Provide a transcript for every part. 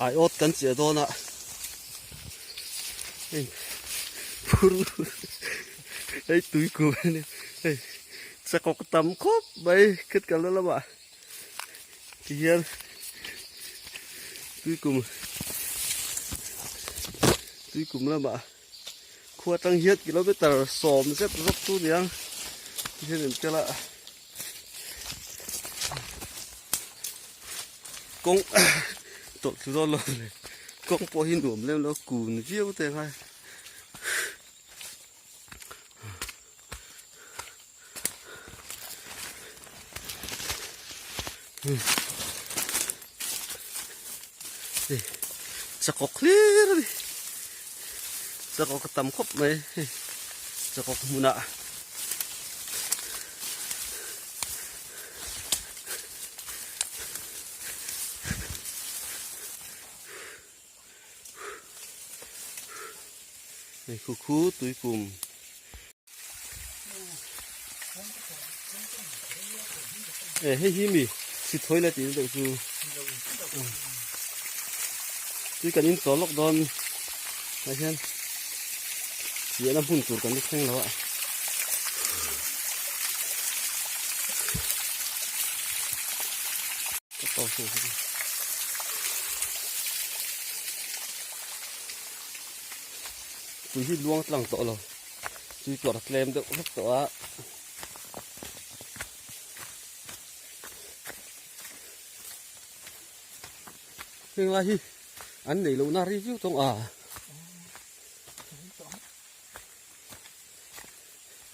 Aiawt kan chiah dawn a hei phur hei tui kum a nia hei chakawk tam khawp mai khat kalna lamah ti hian tui kum tui kum lamah khua atang hian kilometer sawm zet zawk chu niang ti hian an kal a. Kawng tawlh thlu dawn lo le kawng pawh hi nuam lem lo kun viau te ngai chakawk hlir a ni chakawk a tam khawp mai hei chakawk hmunah. Hei khu khu tui kum. E hei hi mi si thawi la tih deuh chu tui kan in chawl lawk dawn ah hian chiahna hmun tur kan la thleng lo a. Tui hi luang tlang tawh lo tui tuar a tlem deuh hlek tawh a. Heng lai hi an nei lohna rei viau tawng a.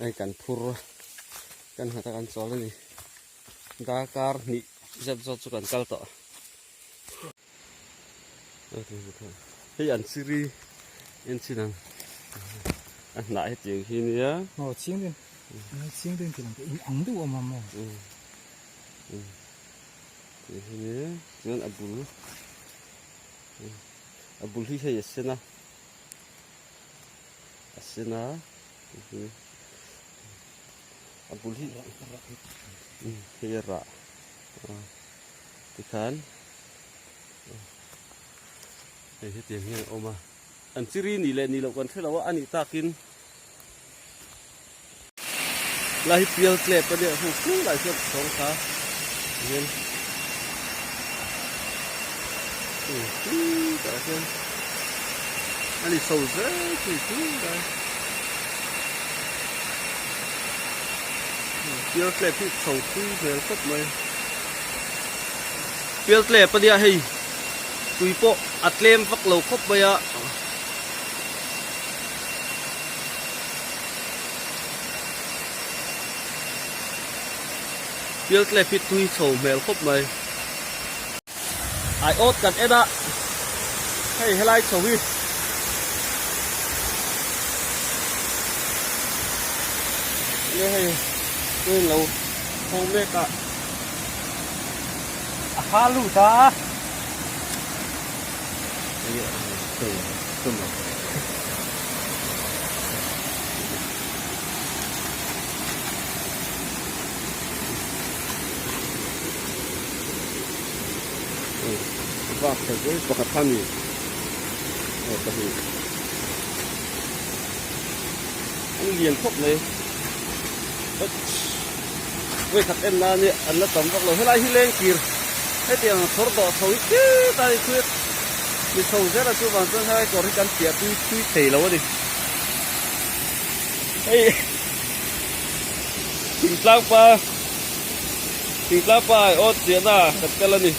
Hei kan phur a kan nghat a kan chawl a ni darkar hnih zet zawt chu kan kal tawh. Hei an chiri en chin ang a hnah hetiang hi nia. Aw chiang den chiang den ti lang in ang deuh awm ang maw. Tiang hi nia chuan a bul a bul hi hei a sen a a sen a a bul hi hei a rah tikhan. Hei hetiang hian a awm a, an chiri nih leh nih loh kan hre lo a, a nih takin lai hi pial tlep a nia hung fur lai chuan chhawng kha hian tah hian a ni chho zel thui fur lai pial tlep hi chho thui hmel khawp mai. Pial tlep a nia hei tui pawh a tlem vak lo khawp mai a. Pial tlep hi tui chho hmel khawp mai. Aiawt kan en a hei helai chho hi. Nia hei tui lo hawng mek a. A ha lut a. Vak thei chu pakhat kha ni aw pahnih an lian khawp mai vawikhat en nan hi an la tam vak lo helai hi leng kir hetiang chhawr dawh chho hi khit a ni thui mi chho zel a chuvang chuan helai kawr hi kan piah tui thui thei lo a ni hei thingtlang pa thingtlang pa ai awt chiahna kan kal a ni.